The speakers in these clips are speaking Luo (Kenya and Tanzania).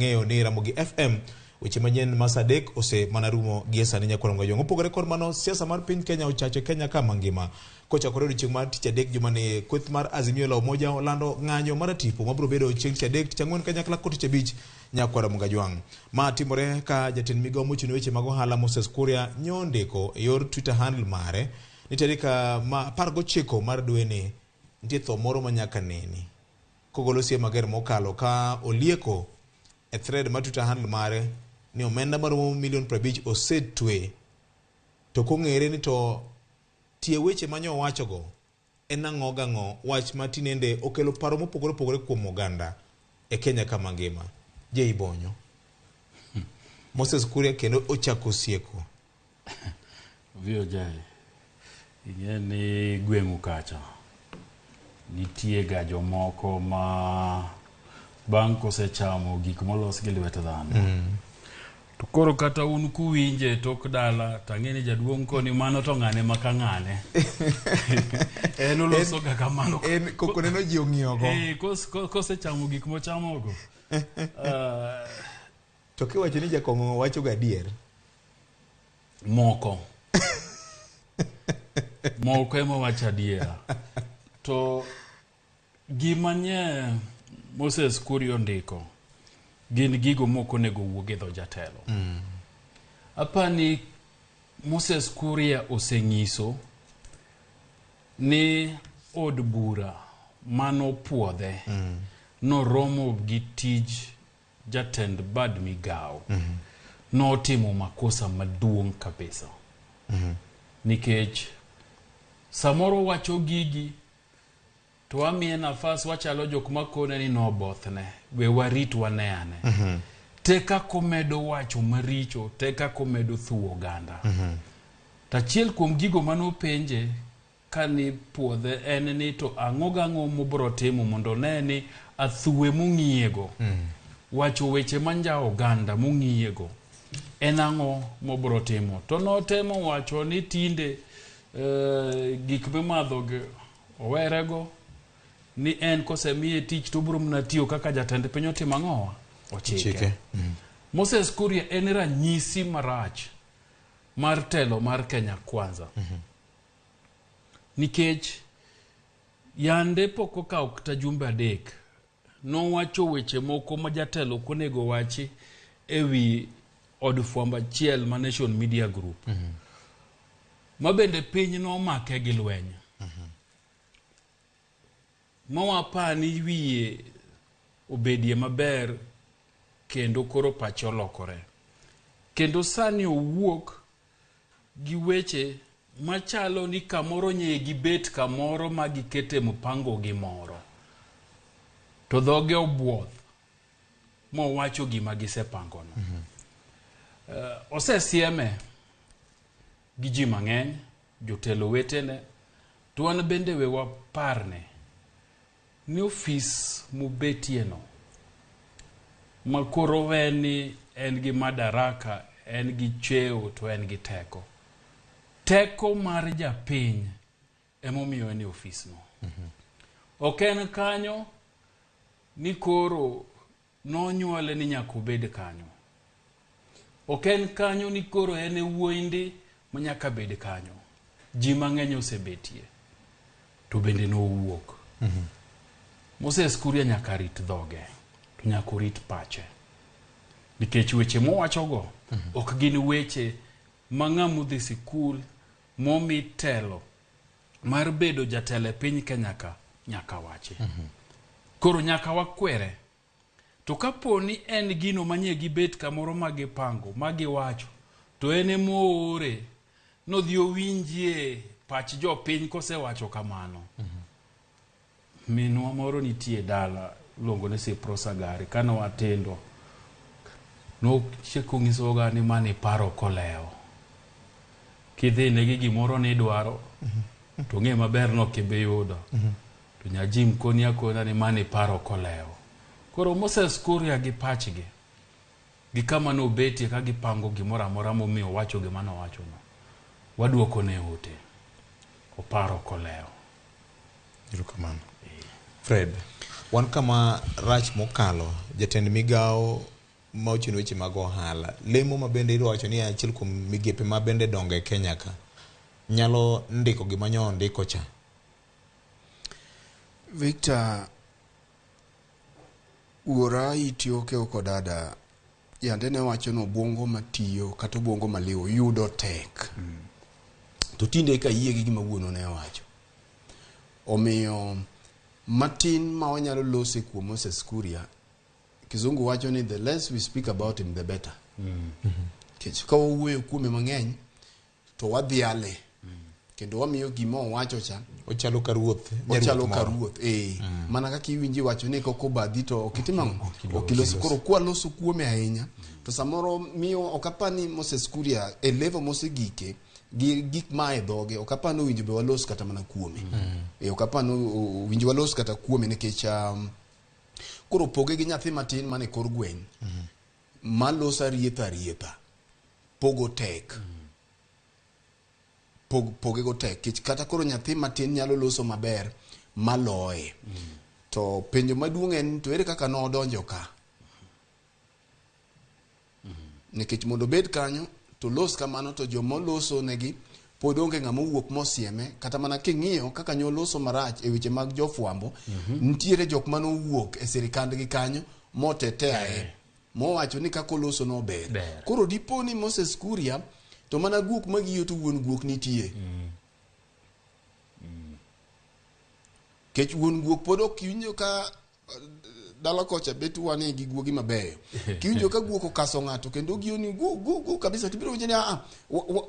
ang'eyo ni Ramogi FM weche manyien ma saa 3 ose mana rumo gie sani nyakwar Ngajwang'. Mopogore kod mano, siasa mar piny Kenya ochacho Kenya ka mangima. Kochakore odiochieng' mar tich adek jumani, kweth mar Azimio la Umoja olando ng'anyo mar tipo mabiro bedo chieng' tich adek, tich ang'wen kanyakla kod tich abich nyakwar Mgajwang'. Ma timore ka jatend migawo mochung' ne weche mag ohala Moses Kuria nyondiko e yor Twitter handle mare ni tarik ma 19 mar dweni nitie tho moro ma nyaka neni. Kogolo siem mager mokalo ka olieko e thread mar Twitter handle mare ni omenda maromo milion 50 osetwe to kong'ere ni to tie weche manyo owachogo en ang'o gang'o wach ma tinende okelo paro mopogore opogore kuom oganda e Kenya kama ngima. Jei Bonyo. Moses Kuria kendo ochako sieko. VOJ, ing'e ni gweng'u kacha nitie ga jomoko ma bang' kosechamo gik molos gi lwet dhano to koro kata un kuwinje tok dala tang'e ni jaduong' koni mano to ng'ane maka ng'ane en oloso ga kamano En koko neno ji ong'iyogo. Eh, kosechamo gik mochamogo To kiwacho ni jakong'o wacho ga adier. Moko moko ema wacho adiera to gima nye Moses Kuria ondiko gin gigo mok onego wuog e dho jatelo. Apani Moses Kuria oseng'iso ni od bura manopuodhe noromo gi tij jatend bad migawo notimo makosa maduong' kabisa nikech samoro wacho gigi to wamiye nafas wachalo jok makone ni nobothne we warit wane ane te kaka omedo wacho maricho te kaka omedo thuwo oganda to achiel kuom gigo manopenje kani puodhe en ni to ang'o gang'o mobro timo mondo one ni athuwe mong'iyego wacho weche manjawo oganda mong'iyego en ang'o mobro timo to notemo wacho ni tinde gik mimadho gi owerego ni en kosemiye tich to obro mana tiyo kaka jatend piny otimo ang'owa ochike. Ochike. Moses Kuria en ranyisi marach mar telo mar Kenya Kwanza nikech yande pok okawo kata jumbe 3 nowacho weche moko ma jatelo ok onego wachi e wi od fwambo achiel ma Nation Media Group ma bende piny nomake gi lweny ma wapa ni wiye obedie maber kendo koro pache olokore kendo sani owuok gi weche machalo ni kamoro nye gibet kamoro ma gikete mpango gi moro to dhoge obuoth mowacho gima gisepangono. Osesieme gi ji mang'eny, jotelo wetene, to wan bende we waparne ni ofis mobetieno ma koro we ni en gi madaraka, en gi cheo to en gi teko. Teko mar japiny emomiyo en e ofisno. Ok en kanyo ni koro nonyuole ni nyaka obed kanyo. Ok en kanyo ni koro en e wuoyi ndi ma nyaka bed kanyo. Ji mang'eny osebetie to bende nowuok. Moses Kuria nyaka rit dhoge to nyaka orit pache nikech weche mowachogo ok gin weche ma ng'ama odhi sikul momi telo mar bedo jatelo e piny Kenya ka nyaka wachi. Koro nyaka wakwere. To kapo ni en gino manye gibet kamoro ma gipango ma giwacho to en emoore nodhi owinjie pach jopiny kosewacho kamano. Minwa moro nitie dala iluongo ni Siprosa Gari kane watindo nochako nyisoga ni mane iparo kolewo. Kidhine gi gimoro nidwaro to ng'e maber ni ok ibi yudo. To Nyajim koni akona ni mane iparo kolewo. Koro Moses Kuria gi pachgi gi kama nobetie ka gipango gimoro amora momiyo owacho gima nowachono. Waduokone ote. Oparo kolewo. Erokamano. Fred, wan kama rach mokalo, jatend migawo ma ochung' weche mag ohala, lemo ma bende idwa wacho ni en achiel kuom migepe ma bende dongo e Kenya ka, nyalo ndiko gima nyo ondiko cha? Victor, wuora iti okew kod dada yande ne wacho ni obwongo matiyo kata obwongo maliw yudo tek. To tinde eka ayie gi gima wuonwa ne owacho. Omiyo matin ma wanyalo lose kuom Moses Kuria, kizungu wacho ni the less we speak about him the better. Nikech ka wawuoyo kuome mang'eny to wadhiale kendo wamiyo gima owacho cha Ochalo ka ruoth, ochalo nyaruoth ka moro. ruoth eh mana kaka iwinji wacho ni kok obadhi to ok itim ang'o ok iloso koro kwaloso kuome ahinya to samoro miyo ok apar ni Moses Kuria e level mosegike gi gik ma e dhoge ok apar ni owinjo be walos kata mana kuome eh ok apar ni owinjo walos kata kuome nikech koro poge gi nyathi matin mane kor gweng' maloso arietha arietha pogo tek poge go tek kech kata koro nyathi matin nyalo loso maber maloye. To penjo maduong' en to ere kaka nodonjo ka? Nikech mondo obed kanyo to los kamano to joma oloso negi pod onge ng'ama owuok mosieme kata mana king'iyo kaka nyoloso marach e weche mag jofwambo nitiere jok manowuok e sirikandgi kanyo moteteae mowacho ni kaka oloso no ber. Ber. Koro dipo ni Moses Kuria to mana guok magiyo to wuon guok nitie. Kech wuon guok pod ok iwinjo ka dala kocha bet wane gi guogi mabeyo. Kiwinjo ka guok okaso ng'ato kendo giyo ni gu gu gu kabisa tibiro winjo ni a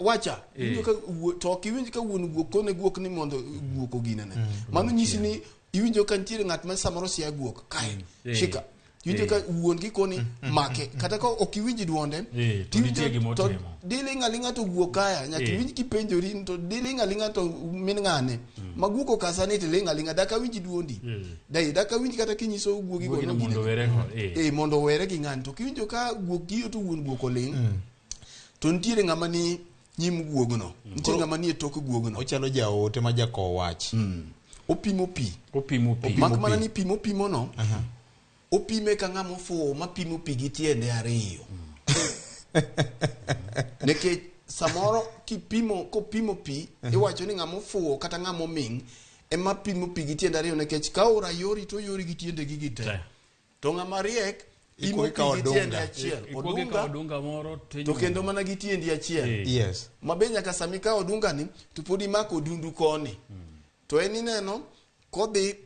wacha. Iwinjo ka to ok iwinj ka wuon guok kone guok ni mondo guok oginene. Mano nyisi ni iwinjo ka nitiere ng'at ma samoro siya guok kae shika. Iwinjo ka wuon gi koni make kata ka ok iwinj duonde To nitie gima to otimo. diling' aling'a to guok kaya nyaka iwinj kipenjori ni to diling' aling'a to min ng'ane ma guok okasa ni tiling' aling'a dak awinj duondi dai dak awinj kata kinyiso guogi go Guogi no no mondo gine. owere kod Mondo owere gi ng'ani to kiwinjo ka guok giyo to wuon guok oling' to nitiere ng'ama ni nyim guogno nitiere ng'ama ni e tok guogno Ochalo jaote ma jakow wach. Opimo pi. Opimo pi. Mak mana ni pi mopimo no opime ka ng'ama ofuwo mapimo pi gi tiende ariyo. Nikech samoro kipimo kopimo pi iwacho ni ng'ama ofuwo kata ng'ama oming' ema pimo pi gi tiende ariyo nikech ka ora yori to oyori gi tiende gi te. To ng'ama riek pimo Ikuongo pi ikawo gi tiende odunga. achiel. Ikuongo ikawo odunga moro to kendo mana gi tiendi achiel. Yes. Ma be nyaka sama ikawo odunga ni to pod imako odundu koni. To en ineno kodhi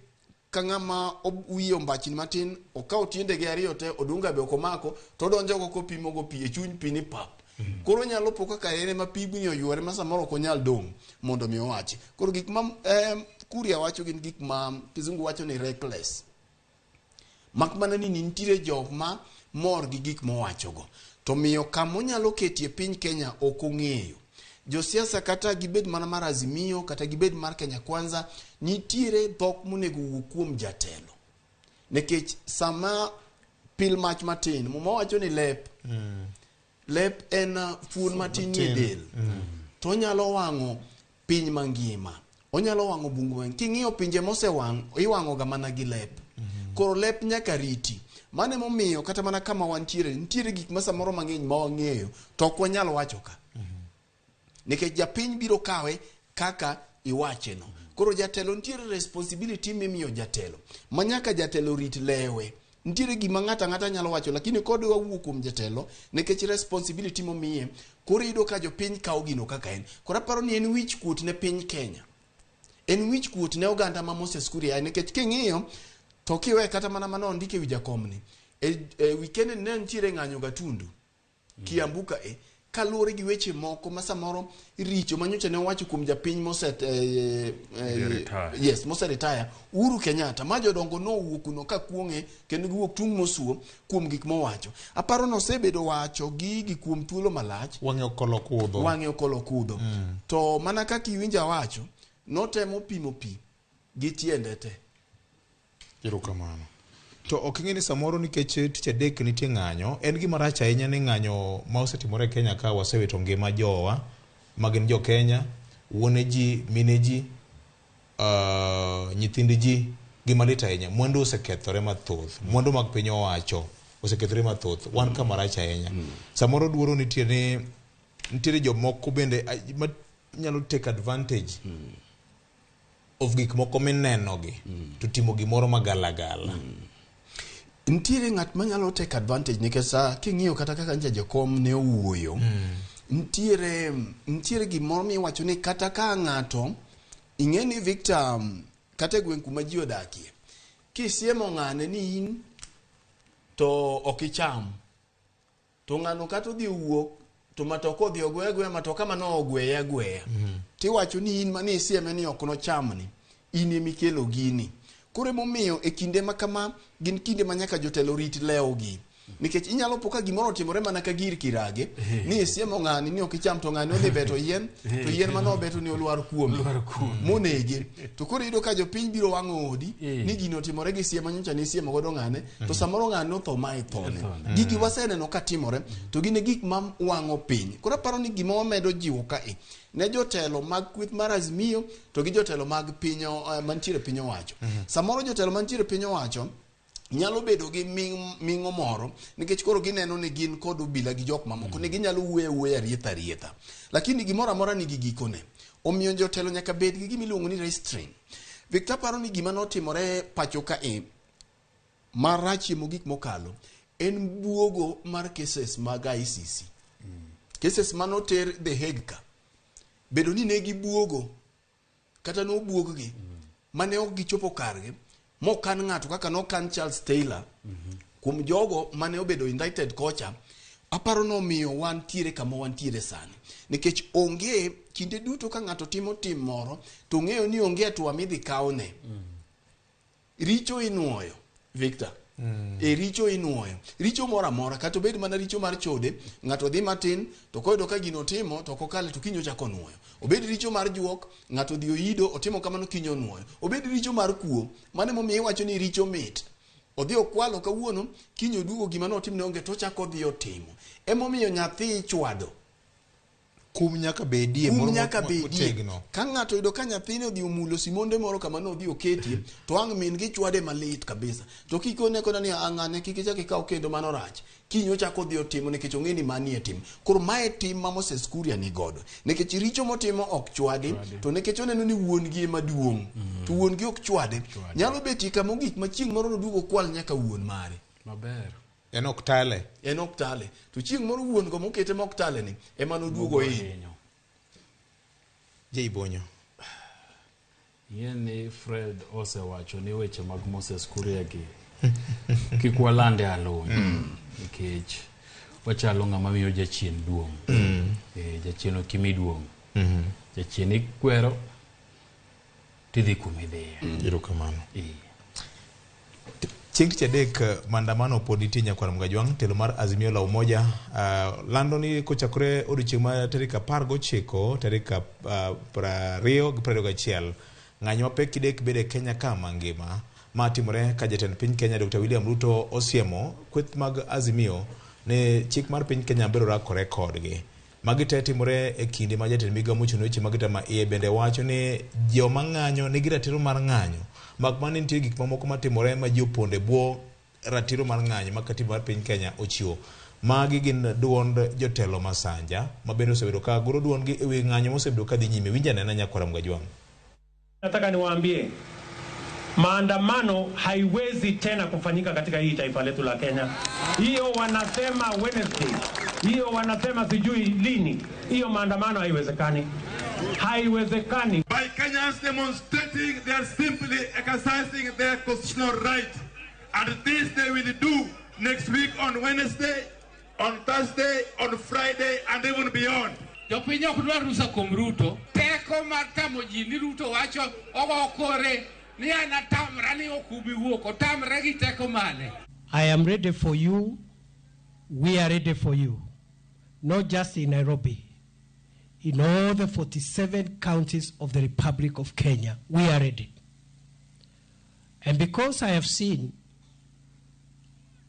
ka ng'ama wiye ombachni matin okawo tiendege ariyo te odunga be ok omako to odonjo go kopimo go pi e chuny pi ni pap. Koro nyalo po kaka en ema pigni oywere ma samoro ok onyal dong' mondo mi owachi. Koro gik ma Kuria wacho gin gik ma kizungu wacho ni reckless. Mak mana ni nitiere jok ma mor gi gik mowachogo. To miyo kama onyalo ketie piny Kenya ok ong'eyo. Josiasa kata gibed mana mar Azimio kata gibed mar Kenya Kwanza nitiere dhok monego wuo kuom jatelo. Nikech sama pil mach matin, Muma wacho ni lep. Lep en fuon matin e del. To onyalo wang'o piny mangima. Onyalo wang'o bungu mangima. King'iyo pinje mosewang', iwang'o ga mana gi lep. Koro lep nyaka riti. Mano emomiyo kata mana kama wantiere, nitiere gik ma samoro mang'eny ma wang'eyo to ok wanyal wacho ka. Nikech japiny biro kawe kaka iwacheno. Koro jatelo nitiere responsibility mimiyo jatelo. Ma nyaka jatelo rit lewe. Nitiere gima ng'ato ang'ata nyalo wacho lakini kodwa wuok kuom jatelo nikech responsibility momiye koro iyudo ka jopiny kawo gino kaka en. Koro aparo ni en wich kuot ne piny Kenya. En wich kuot ne oganda ma Moses Kuria nikech king'iyo to kiwe kata mana mano ondike wi jakomni. E weekend ne nitiere ng'anyo Gatundu. Kiambu ka kaluwore gi weche moko ma samoro richo ma nyocha ne owacho kuom japiny mose Retire. yes mose retire Uhuru Kenyatta ma jodongo nowuok kuno ka kuong'e kendo giwuok tung' mosuo kuom gik mowacho. Aparo nosebedo wacho gigi kuom thuolo malach. Wang'e okolo kudho. Wang'e okolo kudho. To mana kaka iwinjo awacho, notemo pimo pi gi tiende te. Erokamano. To ok ing'e ni samoro nikech tich adek nitie ng'anyo, en gima rach ahinya ni ng'anyo ma osetimore e Kenya ka wasewito ngima jowa ma gin jo Kenya, wuone ji, mine ji, nyithind ji, gima lit ahinya. Mwandu osekethore mathoth. Mwandu mag piny owacho Osekethore mathoth. Wan kama rach ahinya. Samoro duoro nitie ni nitiere jomoko bende ma nyalo take advantage of gik moko minenogi to timo gimoro magalagala. Nitiere ng'at manyalo take advantage nikech sa king'iyo kata kaka nja jakom ne owuoyo, nitiere gimoro miwacho ni kata ka ng'ato ing'e ni Victor, kata e gweng' kuma ji odakie, kisiemo ng'ane ni in to ok icham, to ng'ano kata odhi owuok to matoka odhi ogwe agweya matoka mano ogweye agweya, tiwacho ni in mane isieme ni ok nochamni, in emikelo gini. Koro emomiyo e kinde ma kama gin kinde ma nyaka jotelo rit lewgi, nikech inyalo po ka gimoro otimore mana ka gir kirage ni isiemo ng'ani ni ok icham, to ng'ani odhi beto yien, to yien mane obeto ni olwar kuome monege. To koro iyudo ka jopiny biro wang'o odi ni gino otimore gi siem manyocha ni isiemo godo ng'ane, to samoro ng'ane otho ma e thone. Gigi waseneno ka timore, to gin e gik ma wang'o piny. Koro aparo ni gima wamedo jiwo kae ne jotelo mag kweth mar Azimio to gi jotelo mag piny mantiere piny owacho. Samoro jotelo mantiere piny owacho nyalo bedo gi ming'o moro nikech koro gineno ni gin kod obila gi jok mamoko ni ginyalo wuoyo awuoya rietha rietha, lakini gimoro amora nigi gikone. Omiyo jotelo nyaka bed gi gima iluongo ni restraint. Victor, paro ni gima notimore pacho kae marachie mogik mokalo en buogo mar cases mag ICC, cases manoter The Hague ka bedo ni ne gibuogo kata nobuog-gi mane ok gichopo kargi mokan ng'ato kaka nokan Charles Taylor kuom jogo mane obedo indicted kocha. Aparo nomiyo wantiere kama wantiere sani nikech onge kinde duto ka ng'ato timo tim moro to ng'eyo ni onge hatua midhi kawne. Richo inuoyo, Victor. E richo inuoyo richo moro amora, kata obed mana richo mar chode, ng'ato dhi matin to koyudo ka gino otimo to ok okale, to kiny ochako onuoyo. Obed richo mar juok, ng'ato odhi oido otimo kamano, kiny onuoyo. Obed richo mar kuo, mano emomiyo iwacho ni richo mit. Odhi okwalo kawuono, kiny oduogo gima notim ne onge, to ochako odhi otimo. Emomiyo nyathi ichwado. Kum nyaka bedie. Kum moro nyaka bedie. Motegno. Ka ng'ato oyudo ka nyathine odhi omulo simonde moro kama nodhi oketie, to ang' min gi chwade malit kabisa. To kikone kona ni ang'ane kik ichak ikaw kendo, mano rach, kiny ochako odhi otimo nikech ong'e ni mani e tim. Koro mae tim ma Moses Kuria ni godo nikech richo motimo ok chwadi, to nikech oneno ni wuon gi ema duong', to wuon gi ok chwade, nyalo betie kama ogik ma chieng' moro noduogo kwal nyaka wuon mare. Maber. En ok tale. En ok tale, to chieng' moro wuon go mokete mok tale ni ema noduogo hinyo. Hinyo. Jei Bonyo. Ing'e ni Fred osewacho ni weche mag Moses Kuria gi kik walande aluny nikech wachalo ng'ama miyo jachien duong'. Jachien ok imi duong'. Jachien ikwero tidhi kumidhiye. Erokamano. Eh. Chieng' tich adek, maandamano pod nitie nyakwar Mgajwang'. Telo mar Azimio la Umoja lando ni kochakore odiochieng' mar tarik 19 tarik 20 gi 21, ng'anyo mapek kidek bede Kenya ka mangima. Ma timore ka jatend piny Kenya Dr. William Ruto osiemo kweth mag Azimio ni chik mar piny Kenya biro rakore kodgi. Magi te timore e kinde ma jatend migao mochung' ne weche mag ita ma iye bende wacho ni joma ng'anyo nigi ratiro mar ng'anyo, mak mana ni nitie gik mamoko matimore ma ji opondo e bwo ratiro mar ng'anyo ma katiba mar piny Kenya ochiwo. Magi gin duond jotelo masanja ma bende osebedo ka golo duondgi e wi ng'anyo mosebedo ka dhi nyime. Winj anena nyakwara Mgajwang'. Nataka niwaambie, maandamano haiwezi tena kufanyika katika hii taifa letu la Kenya. Hiyo wanasema Wednesday, hiyo wanasema sijui lini, hiyo maandamano haiwezekani, haiwezekani. By Kenyans demonstrating, they are simply exercising their constitutional right. And this they will do next week on Wednesday, on Thursday, on Friday, and even beyond. Jopiny ok dwar rusa kuom Ruto. Teko mar tamo ji ni Ruto wacho ogo kore ni an atamra ni ok ubi wuok. Otamre gi teko mane? I am ready for you. We are ready for you. Not just in Nairobi. In all the 47 counties of the Republic of Kenya, we are ready. And because I have seen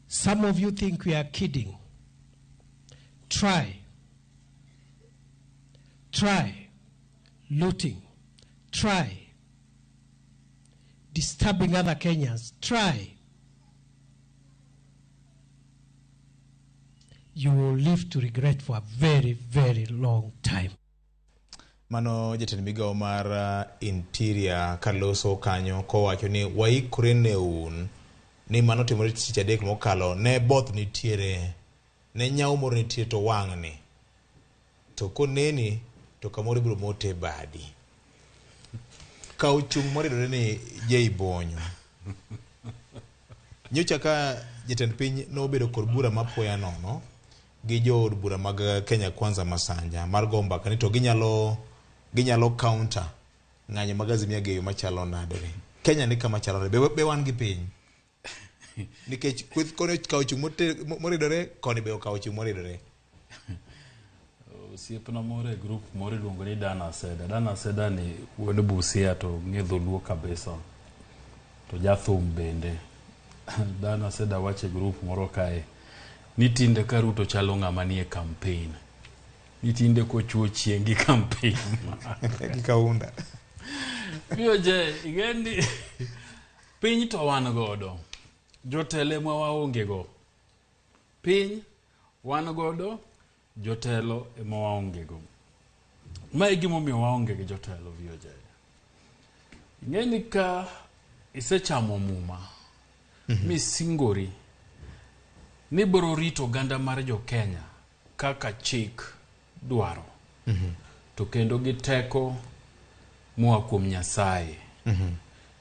some of you think we are kidding, try. Try looting. Try disturbing other Kenyans. Try. you will live to regret for a very, very long time. Mano jatend migawo mar Interior kaloso kanyo kowacho ni waikore ne un ni mano timore tich adek mokalo ne both nitiere ne nyawo moro nitie to wang'ni to koneni to kamoro ibiro mote badi kaw chung' moridore ni Jay Bonyo nyocha ka jatend piny nobedo kod bura mapoya nono gi jood bura mag Kenya Kwanza Masanja mar go mbaka ni to ginyalo ginyalo counter ng'anyo mag Azimio gi e yo machalo nade ni Kenya ni kama chalore be, be wan gi piny nikech kweth koni okawo chung' moridore koni be okawo chung' moridore. Osiepna moro e group moro iluongo ni Dana Seda. Dana Seda ni wuod Busia to ng'e dholuo kabisa. To jathum bende. Dana Seda wacho e group moro kae ni tinde ka Ruto chalo ng'ama nie campaign. Ni tinde kochuo chieng' gi campaign. Gi kaunda. BOJ, ing'e ni piny to wan godo. Jotelo ema waonge go. Piny wan godo, jotelo ema waonge go. Ma e gimomiyo waonge gi jotelo VOJ. Ing'e ni ka isechamo muma misingori ni biro rito oganda mar jo Kenya kaka chik dwaro to kendo gi teko moa kuom Nyasaye.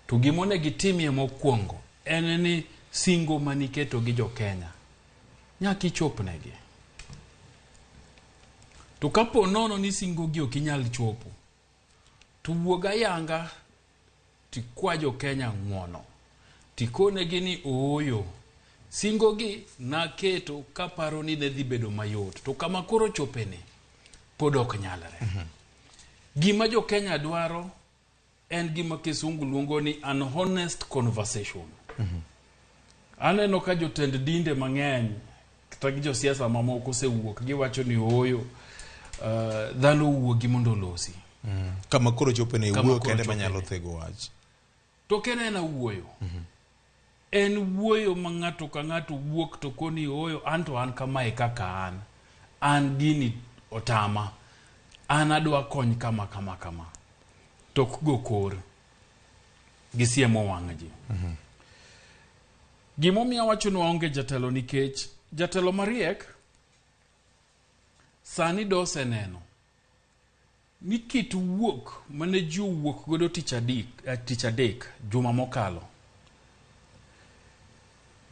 To gimonego itimie mokwongo en ni singo maniketo gi jo Kenya nyaka ichopnegi. To kapo nono ni singo gi ok inyal chopo, to wuog ayanga tikwa jo Kenya ng'uono. Tikonegi ni ooyo, singo gi naketo kaparo ni ne dhi bedo mayot, to kama koro chopeni pod ok nyalre. Gima jo Kenya dwaro en gima kisungu luongo ni an honest conversation. Aneno ka jotend dinde mang'eny kata gi josiasa mamoko osewuok giwacho ni ooyo, dhano owuogi mondo olosi. Kama koro chopeni Kama wuoyo koro kende chopeni. manyalo thego wach. To ok en ena wuoyo. En wuoyo ma ng'ato ka ng'ato wuok to koni ooyo an to an kamae kaka an. An gini otama. An adwa kony kama kama kama. To ok go kor. Gisiemo wang' ji. Gimomiyo awacho ni waonge jatelo nikech jatelo mariek sani doseneno ni kit wuok mane ji owuok godo tich adek juma mokalo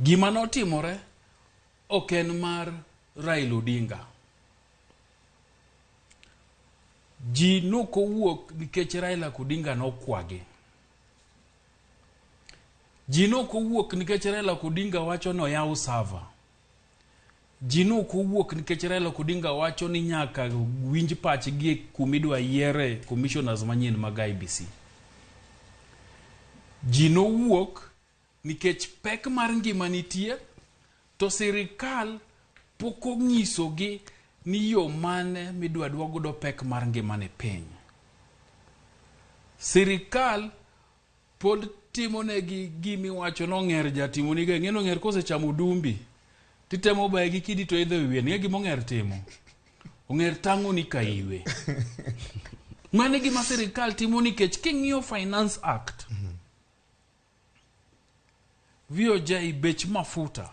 gima notimore ok en mar Raila Odinga. Ji nokowuok nikech Raila Odinga nokwagi. Ji nokowuok nikech Raila Odinga wacho ni oyaw server. Ji nokowuok nikech Raila Odinga wacho ni nyaka winj pachgi e kumidwa yiere commissioners manyien mag IEBC. Ji nowuok nikech pek mar ngima nitie to sirikal pok onyisogi ni yo mane midwa duok godo pek mar ngima ni piny. Sirikal pod timonegi gimiwacho nong'er jatimoniga ing'e ni ong'er kosechamo odumbi titemo baye gi kidi to idho e wiye ing'e gima ong'er timo ong'er tang'oni ka iwe. Mano e gima sirikal timo nikech king'iyo Finance Act VOJ bech mafuta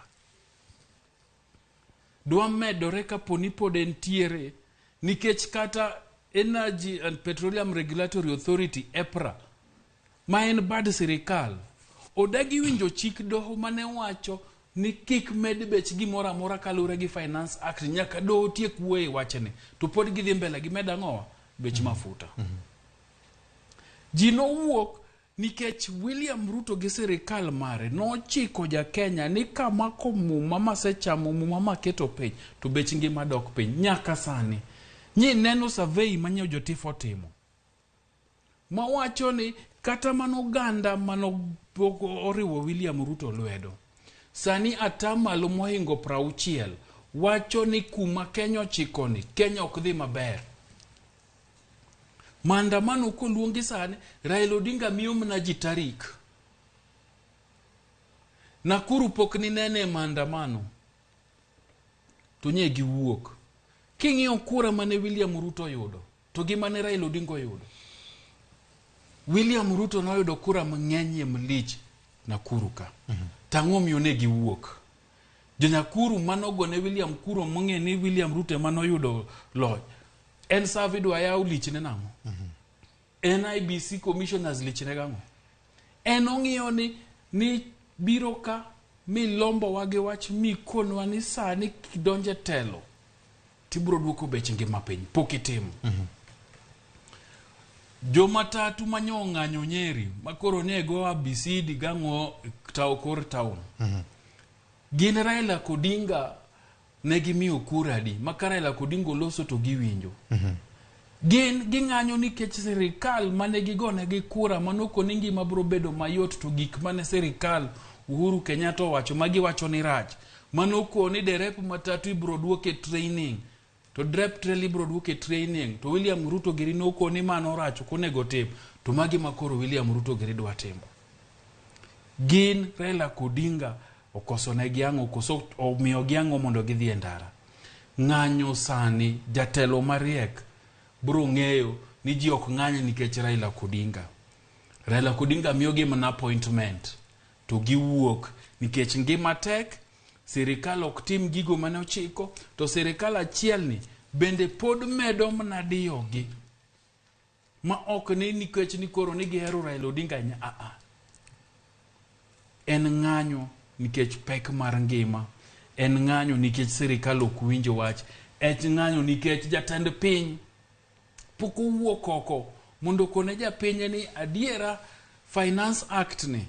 dwa medore kapo ni pod entiere nikech kata Energy and Petroleum Regulatory Authority EPRA ma en bad sirikal odagi winjo chik doho mane wacho ni kik med bech gimoro amora kaluwore gi Finance Act nyaka doho tiek wuoyo e wachni to pod gidhi mbele gimed ang'owa bech mafuta. Ji nowuok nikech William Ruto gi sirikal mare nochiko ja Kenya ni kamako muma masechamo muma maketo piny to bech ngima dok piny nyaka sani. Nyi neno survey manye jotif otimo mawacho ni kata mana oganda mano oriwo William Ruto lwedo sani atamalo mohingo 60 wacho ni kuma Kenya ochiko ni Kenya ok dhi maber. Maandamano koluongi sani Raila Odinga miyo mana ji tarik. Nakuru pok ninene maandamano. To nye giwuok. King'iyo kura mane William Ruto oyudo, to gi mane Raila Odinga oyudo. William Ruto noyudo kura mang'eny malich Nakuru ka. Tang'o miyo ne giwuok? Jo-Nakuru manogone William kura mong'e ni William Ruto ema noyudo loch. En server idwa yaw lichne nang'o? En IEBC commissioners lichne gang'o? En ong'iyo ni biro ka milombowa gi wach mikonwa ni sani kidonje telo tibiro duoko bech ngima piny pok itimo. Jomatatu manyo ng'anyo Nyeri makoro ne go ABCD gang'o kor town. Gin Raila Odinga ne gimiyo kura adi ma ka Raila Odinga oloso to giwinjo. Gin ging'anyo nikech sirikal mane gigonegi kura manokoni ngima biro bedo mayot to gik mane sirikal Uhuru Kenyatta owacho ma giwacho ni rach. Manokoni derep matatu ibiro duoke training. To derep trailer ibiro duoke training. To William Ruto giri nokoni mano rach ok onego tim. To magi ma koro William Ruto giri dwa timo. Gin Raila Odinga okoso negi ang'o koso omiyogi ang'o mondo gidhi e ndara. Ng'anyo sani jatelo mariek biro ng'eyo ni ji ok ng'any nikech Raila Odinga. Raila Odinga miyogi mana appointment to giwuok nikech ngima tek, sirikal ok tim gigo mane ochiko, to sirikal achiel ni bende pod medo mana diyogi. Ma ok ni nikech ni koro ni gihero Raila Odinga ahinya, a. En ng'anyo nikech pek mar ngima, en ng'anyo nikech sirikal ok winjo wach, en ng'anyo nikech jatend piny pok owuok oko mondo okone japiny ni adiera Finance Act ni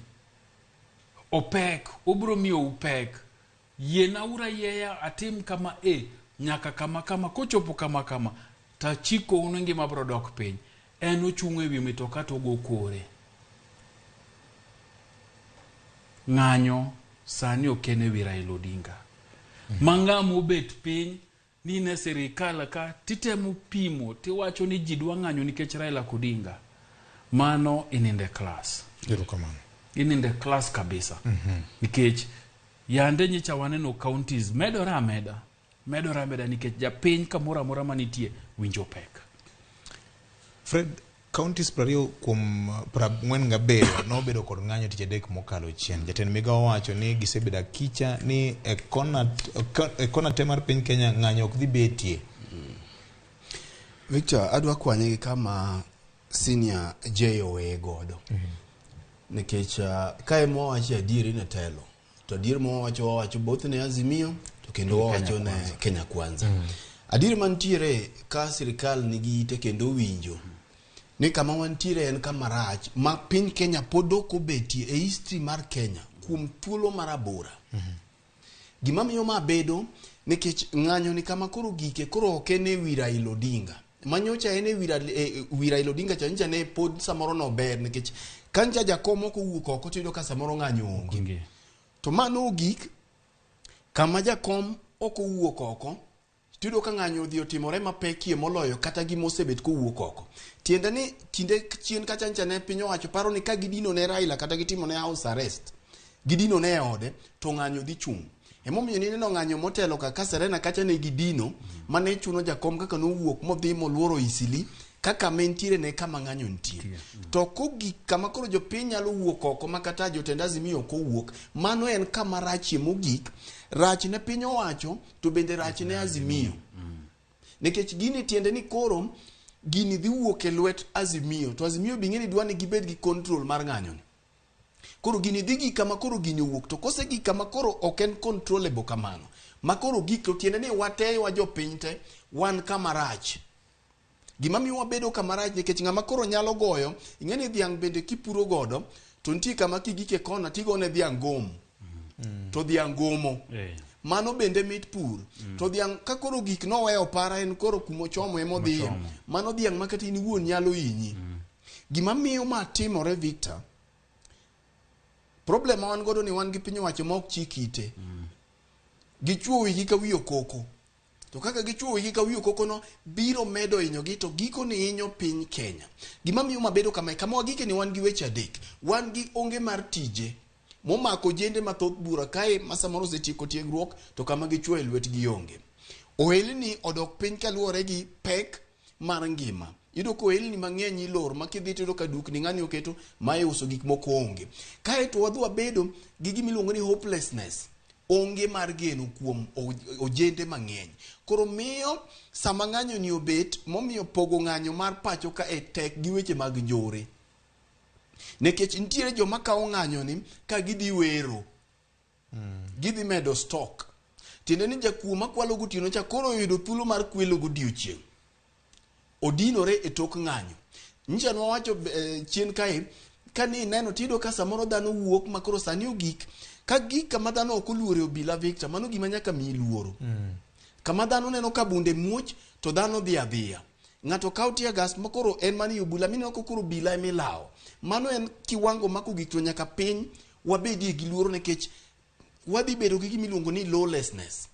opek, obiro miyou pek. Yiena uru ayieya atim kama e nyaka kama kama kochopo kama kama tachikou ni ngima biro dok piny. En ochung' ewi mitoka to ogo kore. Ng'anyo sani ok en ewi Raila Odinga. Ma ng'ama obet piny ni ne sirikal ka titemo pimo tiwacho ni ji dwa ng'anyo nikech Raila Odinga. Mano ininde class. Erokamano. Ininde class kabisa. Nikech yande nyicha waneno counties medore ameda. Medore ameda nikech japiny kamoro amora manitie winjo pek. Fred, counties 20 kuom 47 nobedo kod ng'anyo tich adek mokalo chien. Jatend migao owacho ni gisebedo akicha ni e kona te mar piny Kenya ng'anyo ok dhi betie. Victor, adwa kwanye gi kama senior J oweye godo. Nikech kae mwawacho adieri ne telo. To adier mwawacho wawacho both ne Azimio to kendo wawacho ne Kenya Kwanza. Adier mantiere ka sirikal nigi ite kendo winjo ni kama wantiere en kama rach ma piny Kenya pod ok obetie e history mar Kenya kuom thuolo marabora. Gima miyo ma bedo nikech ng'anyo ni kama koro gike koro ok en e wi Raila Odinga. Manyocha en e wi Raila Odinga cha nyicha ne pod samoro nober nikech ka ncha jakom ok owuok oko to iyudo ka samoro ng'anyo onge. To mano ogik kama jakom ok owuok oko tiyudo ka ng'anyo odhi otimore mapekie moloyo kata gima osebet kowuok oko. Tiende ni kinde chien kacha ncha ne piny owacho paro ni ka gidino ne Raila kata gitimo ne house arrest, gidino ne e ode to ng'anyo dhi chung'. Emomiyo nineno ng'anyo motelo ka Serena kacha ne gidino mane chuno jakom kaka nowuok modhi moluoro Eastleigh kaka mentiere ne kama ng'anyo nitie. To kogik kama koro jopiny nyalo wuok oko ma kata jotend Azimio ok owuok, mano en kama rachie mogik. Rach ne piny owacho to bende rach ne Azimio. Nikech gini tiende ni koro gini dhi wuok e lwet Azimio to Azimio be ing'e ni dwa ni gibed gi control mar ng'anyo ni. Koro gini dhi gik kama koro gini owuok to kose gik kama koro ok en controllable kamano. Ma koro gik to tiende ni wate wa jopiny te wan kama rach. Gima miyo wabedo kama rach nikech ng'ama koro nyalo goyo, ing'e ni dhiang' bende kipuro godo to nitie kama kigik e kona tigone dhiang' gom. To dhiang' gomo. Mano bende mit pur. To dhiang' ka koro gik noweyo para en koro kumochomo emodhiye. Mano dhiang' ma kata in iwuon nyalo hinyi. Gima miyo ma timore Victor, problem ma wan godo ni wan gi piny owacho ma ok chik ite. Gichuo wigi ka wi okoko. To kaka gichuo wigi ka wi okoko no biro medo hinyogi to giko ni hinyo piny Kenya. Gima miyo mabedo kama kama wagike ni wan gi weche adek. Wan gi onge mar tije momako jende mathoth bura kae ma samoro osetieko tiegruok to kama gichuo e lwetgi onge. Ohelni odok piny kaluwore gi pek mar ngima. Iyudo ka ohelni mang'eny ilor ma kidhi tiyudo ka dukni ng'ani oketo ma iuso gik moko onge. Kaeto wadhi wabedo gi gima iluongo ni hopelessness. Onge mar geno kuom ojende mang'eny. Koro miyo sama ng'anyo ni obet momiyo pogo ng'anyo mar pacho ka e tek gi weche mag njore. Nikech nitiere joma kawo ng'anyo ni ka gidhi wero. Gidhi medo stock. Tiende ni jakuo makwalo gotieno cha koro oyudo thuolo mar kwelo godiochieng'. Odinore e tok ng'anyo. Nyicha nwawacho chien kae, kani ineno tiyudo ka samoro dhano wuok ma koro sani ogik, ka gik kama dhano ok oluoro e obila Victor, mano gima nyaka miyi luoro. Kama dhano neno ka bunde muoch, to dhano dhi adhiya. Ng'ato kawo tear gas ma koro en mana e obila, mineno ka koro obila emilawo. Mano en kiwango ma kogik to nyaka piny wabedie gi luoro nikech wadhi bedo gi gima iluongo ni lawlessness.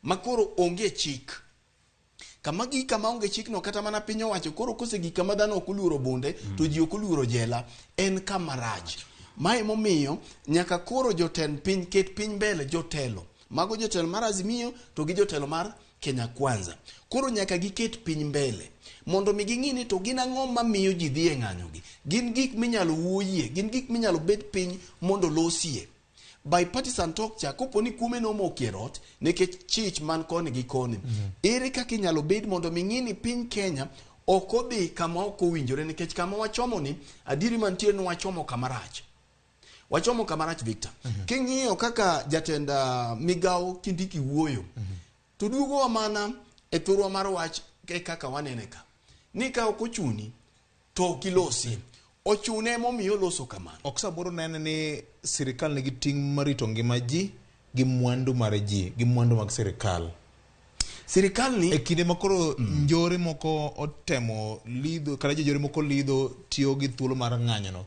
Ma koro onge chik. Kama gik kama onge chikno kata mana piny owacho koro kosegik kama dhano ok oluoro bunde to ji ok oluoro jela en kama rach. Mae momiyo nyaka koro jotend piny ket piny mbele jotelo. Mago jotelo mar Azimio to gi jotelo mar Kenya Kwanza. Koro nyaka giket piny mbele mondo mi ging'i ni to gin ang'o mamiyo ji dhi e ng'anyo gi. Gin gik minyalo wuoyie, gin gik minyalo bet piny mondo losie. Bipartisan talk cha kopo ni kume nomokie rot nikech chich man koni gi koni. Ere kaka inyalo bed mondo mi ng'i ni piny Kenya ok odhi kama ok owinjore nikech kama wachomo ni adieri mantie ni wachomo kama rach. Wachomo kama rach Victor. King'iyo kaka jatend migawo Kindiki wuoyo, to duogowa mana e thurwa mar wach e kaka wanene ka. Ni ka ok ochuni to ok ilosi. Ochune emomiyo oloso kamano. Ok samoro nene ni sirikal nigi ting' mar rito ngima ji gi mwandu mar ji gi mwandu mag sirikal. Sirikal ni e kinde ma koro njore moko otemo lidho kata jonjore moko lidho tiyo gi thuolo mar ng'anyo no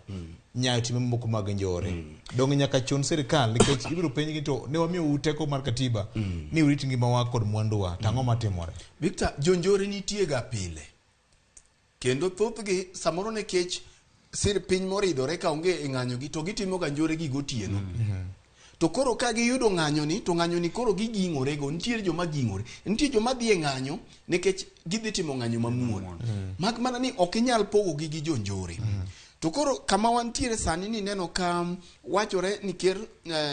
nyayo timbe moko mag njore. Donge nyaka chun sirikal nikech ibiro penjgi to ne wamiyou teko mar katiba ni urit ngimawa kod mwanduwa to ang'o matimore? Victor, jonjore nitie ga pile. Kendo thothgi samoro nikech sir piny moridore ka onge e ng'anyo gi to gitimo ga njore gi gotieno. To koro ka giyudo ng'anyo ni to ng'anyo ni koro giging'ore go nitiere joma ging'ore. Nitie joma dhi e ng'anyo nikech gidhi timo ng'anyo mamuol. Mak mana ni ok inyal pogo gi gi jonjore. To koro kama wantiere sani ni neno ka wachore ni ker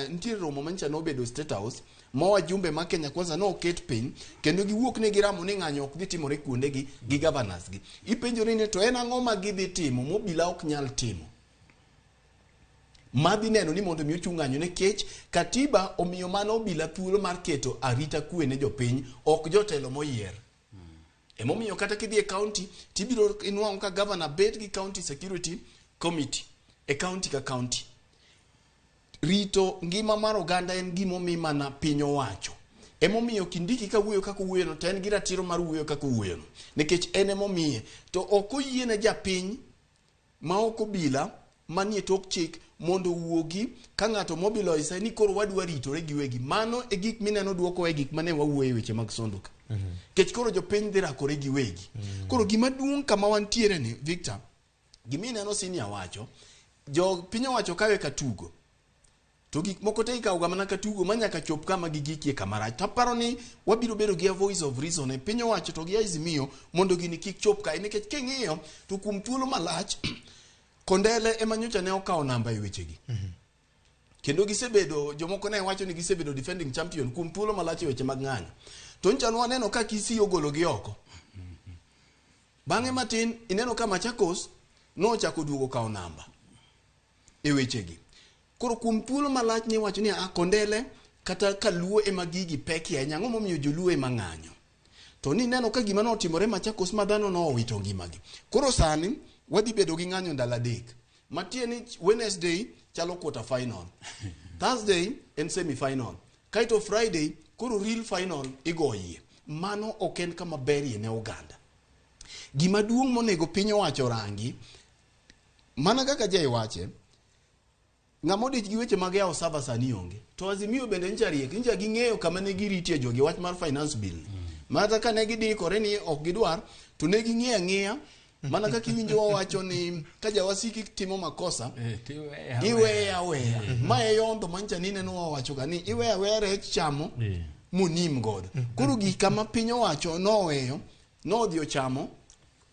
nitiere romo manyicha nobedo State House ma wajumbe ma Kenya Kwanza noket piny kendo giwuok ne giramo ni ng'anyo ok dhi timore kuondegi gi governors gi. Ipenjori ni to en ang'o ma gidhi timo mobila ok nyal timo? Madhi neno ni mondo mi ochung ng'anyo nikech katiba omiyo mano obila thuolo mar keto arita kwe ne jopiny ok jotelo moyier. Emomiyo kata kidhi e county tibiro inwang'o ka governor bet gi county security committee e county ka county. Rito ngima mar oganda en gimomi mana piny owacho. Emomiyo Kindiki ka wuoyo kaka owuoyono to en gi ratiro mar wuoyo kaka owuoyono. Nikech en emomiye. To ok oyiene japiny ma ok obila manie tok chik mondo owuogi ka ng'ato mobilize ni koro wadwa ritore giwegi. Mano e gik mineno duoko e gik mane wawuoye weche mag sondo ka. Nikech koro jopiny dhi rakore giwegi. Koro gima duong' kama wantiere ni Victor, gimineno senior wacho, jo piny owacho kawe ka tugo. To gik moko te ikawo ga mana ka tugo ma nyaka chop kama gigikie kama rach. Taparo ni wabiro bedo gi a voice of reason e piny owacho to gi Azimio mondo gini kik chop kae nikech king'iyo to kuom thuolo malach Kondele ema nyocha ne okawo namba e wechegi. Kendo gisebedo jomoko ne wacho ni gisebedo defending champion kuom thuolo malach e weche mag ng'anyo. To nyocha nwaneno ka Kisii ogologi oko. Bang'e matin ineno ka Machakos nochako duogo kawo namba e wechegi. Koro kuom thuolo malach ne iwacho ni a Kondele kata Kaluo ema gigi pekie ahinya, ang'o momiyo joluo ema ng'anyo? To ni neno ka gima notimore Machakos ma dhano nowito ngimagi. Koro sani wadhi bedo gi ng'anyo ndalo adek. Matie ni Wednesday chalo quarter final. Thursday en semi final. Kaeto Friday koro real final igoyie. Mano ok en kama berie ne oganda. Gima duong' monego piny owacho rangi, mana kaka Jay wache, ng'ama odich gi weche mag yawo server sani onge. To Azimio bende ncha riek, ncha ging'eyo kama ne giritie jogi wach mar finance bill. Mata ka ne gidikore ni ok gidwar, to ne ging'eyo ang'eya, mana kaka iwinjo wawacho ni ka jawasiki timo makosa, iweye aweya. Ma e yondho mancha ni neno wawacho ga ni iweya aweya rech chamo, Monim godo. Koro gik kama piny owacho noweyo, nodhi ochamo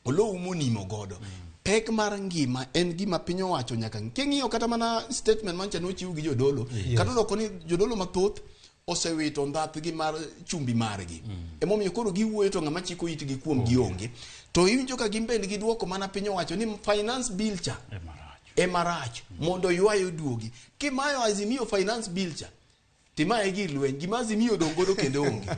olowu monimo godo. Pek mar ngima en gima piny owacho nyaka ng'i. King'iyo kata mana statement mancha nochiw gi jodolo, kata odoko ni jodolo mathoth osewito ndhathgi mar chumbi margi. Emomiyo koro giwuoyo to ng'ama chiko itgi kuom gi onge. To iwinjo ka gin bende giduoko mana piny owacho ni finance bill cha ema rach mondo ywayo duogi. Kimayo Azimio finance bill cha, timaye gir lweny, gima Azimio odong' godo kendo onge.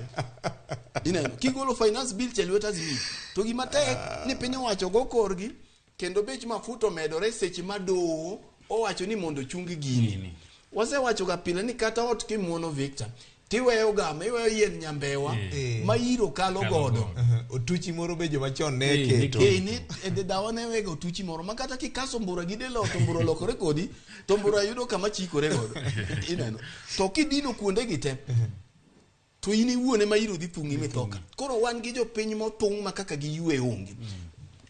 Ineno, kigolo finance bill cha e lwet Azimio, to gima tek ni piny owacho go korgi kendo bech mafuta omedore seche ma doho owacho ni mondo ochung gini. Wasewacho ga pile ni kata ot kimuono Victor, tiweyo gama, iweyo yien nyambewa ma iro kalo godo. Otuchi moro be joma chon ne keto. Ne e dawa ne wega otuchi moro ma kata kikaso mbura gi del ot to mbura olokore kodi to mbura yudo kama chikore godo. Ineno. To kidino kuonde gi te to in iwuon ema iro dhi thung'i mithoka. Koro wan gi jopiny mothung' ma kaka giywe onge.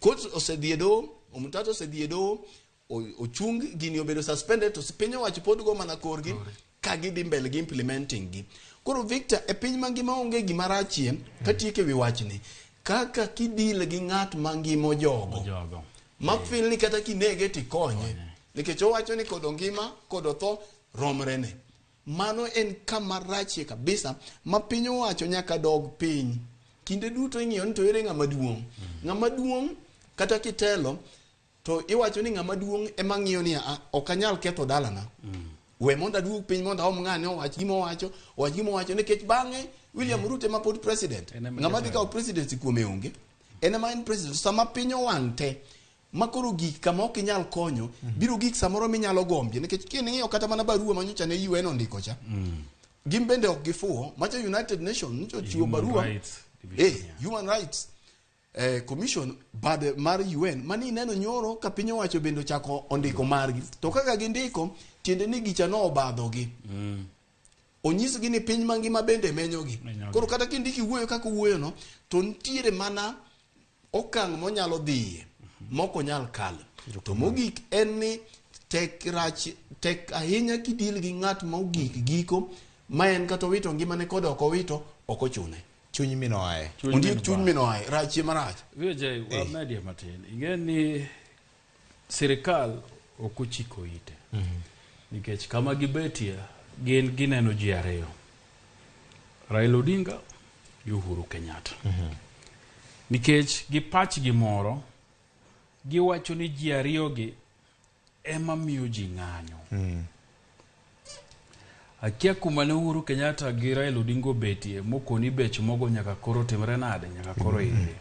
Court osedhi e doho, Omtatah osedhi e doho, ochung gini obedo suspended to piny owacho pod go mana korgi ka gidhi mbele gi implementing gi. Koro Victor, e piny mangima onge gima rachie katieko e wi wachni kaka kidil gi ng'at mangima ojogo ma feel ni kata kinege tikonye nikech owacho ni kodo ngima kodo tho romrene. Mano en kama rachie kabisa ma piny owacho nyaka dog piny. Kinde duto ing'iyo ni to ere ng'ama duong'. Ng'ama duong' kata kitelo to iwacho ni ng'ama duong' ema ng'iyo ni a ok anyal ketho dalana. We mondo aduog piny mondo aom ng'ane owach gima owacho, owach gima owacho nikech bang'e William Ruto ema pod president. Ng'ama dhi kawo presidency kuome onge. En ema en president. Sama piny owang' te ma koro gik kama ok inyal konyo biro gik samoro minyalo gombie nikech king'iyo kata mana barua manyocha ne UN ondiko cha. Gin bende ok gifuwo macha United Nations nyocha ochiwo barua Human Rights Commission bad mar UN mani ineno nyoro ka piny owacho bende ochako ondiko margi to kaka gindiko tiende ni gicha no obadhogi. Onyisgi ni piny mangima bende menyogi. Koro kata kindiko iwuoyo kaka owuoyo no to nitiere mana okang' monyalo dhiye mok onyal kalo. To mogik en ni tek rach tek ahinya kidil gi ng'at ma ogik giko ma en kata owito ngimane kod ok owito ok ochune. Chuny min oaye. Ondiek chuny min oaye. Rachie marach. VJ, wamedie matin. Ing'e ni sirikal ok ochiko ite. Nikech kama gibetie gin gineno ji ariyo. Raila Odinga gi Uhuru Kenyatta. Nikech gi pachgi moro giwacho ni ji ariyogi ema miyo ji ng'anyo. Akia kuma ne Uhuru Kenyatta gi Raila Odinga obetie mokoni bech mogo nyaka koro timre nade, nyaka koro idhi.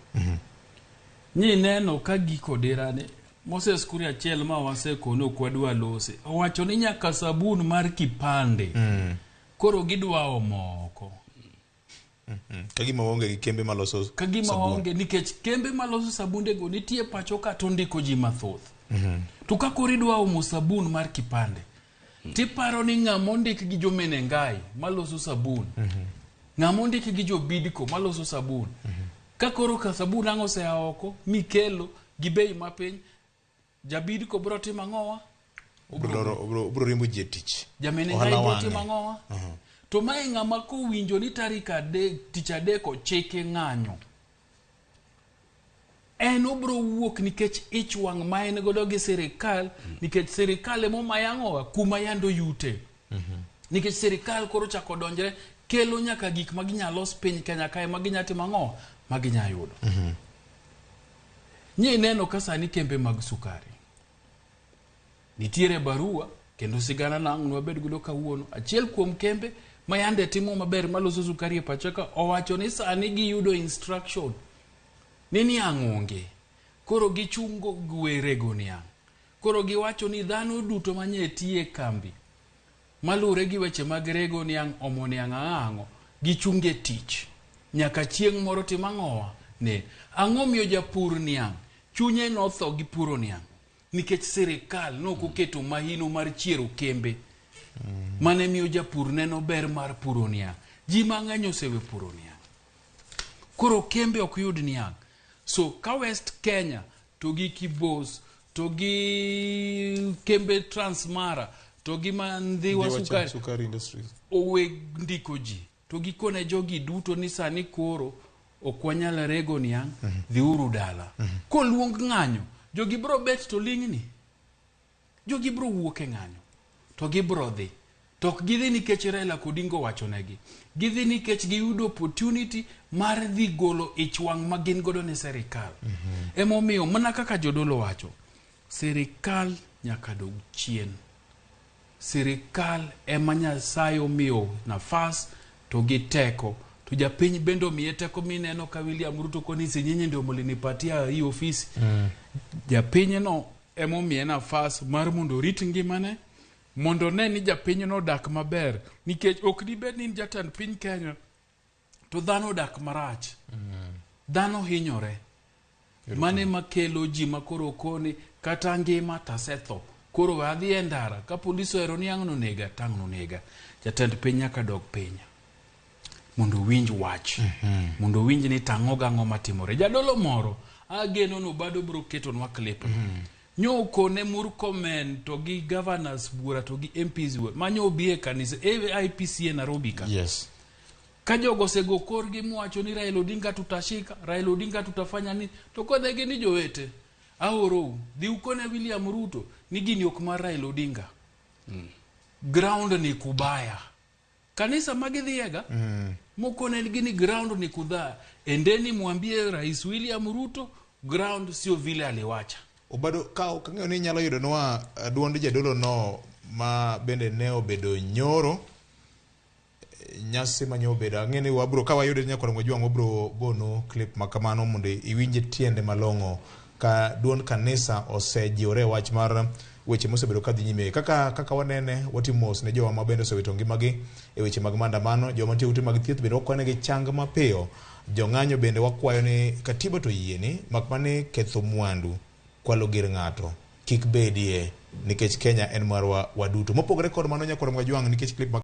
Nyi neno ka giko dira ni Moses Kuria achiel ma wasekone ok wadwa lose. Owacho ni nyaka sabun mar kipande. Koro gidwa omo oko. Ka gima waonge gi kembe maloso Ka gima waonge nikech kembe maloso sabunde go nitie pacho ka to ndiko ji mathoth. To ka koro idwa omo sabun mar kipande, tiparo ni ng'ama ondik gi jo Menengai maloso sabun, ng'ama ondik gi jo Bidco maloso sabun, ka koro ka sabun ang' osea oko mikelo gi bei mapiny, jabidco biro timo ang'owa? Obiro riembo ji e tich. Jamenengai biro timo ang'owa? To mae ng'ama kowinjo ni tarik adek, tich adek ochike ng'anyo, en obiro wuok nikech ich wang' ma en godo gi sirikal, nikech sirikal emomaye ang'owa kuma yande oyute. Nikech sirikal koro chako donjre kelo nyaka gik ma ginyalo los piny Kenya kae ma ginya timo ang'o ma ginya yudo. Nyi neno ka sani kembe mag sukari nitiere barua kendo sigana na ang' nwabed godo kawuono. Achiel kuom kembe ma yande timo maber maloso sukari e pacho ka owacho ni sani giyudo instruction ni niang' onge. Koro gichungo rego niang'. Koro giwacho ni dhano duto manye tiye e kambi malure gi weche mag rego niang' omo niang' ang'o gichunge tich nyaka chieng' moro tim ang'owa ne ang'o miyo japur niang' chunye notho gi puro niang' nikech sirikal nokoketo mahino mar chiero kembe mane miyo japur neno ber mar puro niang'. Ji mang'eny osewe puro niang'. Koro kembe ok yud niang'. So ka West Kenya to gi Kibos to gi kembe Transmara to gi Ndhiwa Sukari Sukari Industries owe ndiko ji. To gikone jogi duto ni sani koro ok wanyal rego niang', dhiuru dala. Koluong ng'anyo, jogi bro bet to ling'ni. Jogi bro wuok e ng'anyo to gibro dhi. To ok gidhi nikech Raila Odinga owachonegi. Gidhi nikech giyudo opportunity mar dhi golo ich wang' ma gin godo ne serikal. Emomiyo mana kaka jodolo wacho, sirikal nyaka dog chien. Sirikal ema Nyasaye omiyo nafas to gi teko. To japiny bende omiye teko mineno ka William Ruto koni si nyinyi ndio mlinipatia hii ofisi. Japinyno emomiye nafas mar mondo orit ngimane, mondo one ni japinyno odak maber. Nikech ok dibed ni in jatend piny Kenya to dhano odak marach. Dhano hinyore. Mane makelo ji makoro koni kata ngima tasetho. Koro we adhi e ndara ka polis ohero ni ang' nonega to ang' nonega. Jatend piny nyaka dog piny mondo owinj wach. Mondo owinj ni tang'o gang'o matimore. Jadolo moro ageno ni Obado biro ketonwa clip no. Nyo okone Murkomen to gi governors buora to gi MPs buora manyo obi e kanisa AIPCA Nairobi ka. Yes. Ka jogo osego korgi mowacho ni Raila Odinga tutashika, Raila Odinga tutafanya nini, to konegi ni jowete, aorou, dhi ukone William Ruto ni gini ok mar Raila Odinga. Ground ni kubaya. Kanisa magidhiega mokonegi ni ground ni kudhaa. Endeni mwambie Rais William Ruto ground sio vile aliwacha. Obado ka ok ang'eyo ni inyalo yudonwa duond jadolo no ma bende ne obedo nyoro nyasi mane obedo ang'e ni wabro ka wayude nyakwar Ngojwang' wabro gonu clip ma kamano mondo iwinj tiende malong'o ka duond kanisa osejiwore e wach mar weche mosebedo kadhi nyime kaka kaka wanene watimo mos ne jowa ma bende osewito ngimagi e weche mag maandamano joma nitie ute mag thieth bende wakwayo negi chang mapiyo jong'anyo bende wakwayo ni katiba to yieni mak mana ketho mwandu kwalo gir ng'ato kik bedie nikech Kenya en marwa waduto mopogore kod mano nyakwar Ngojwang' nikech clip ma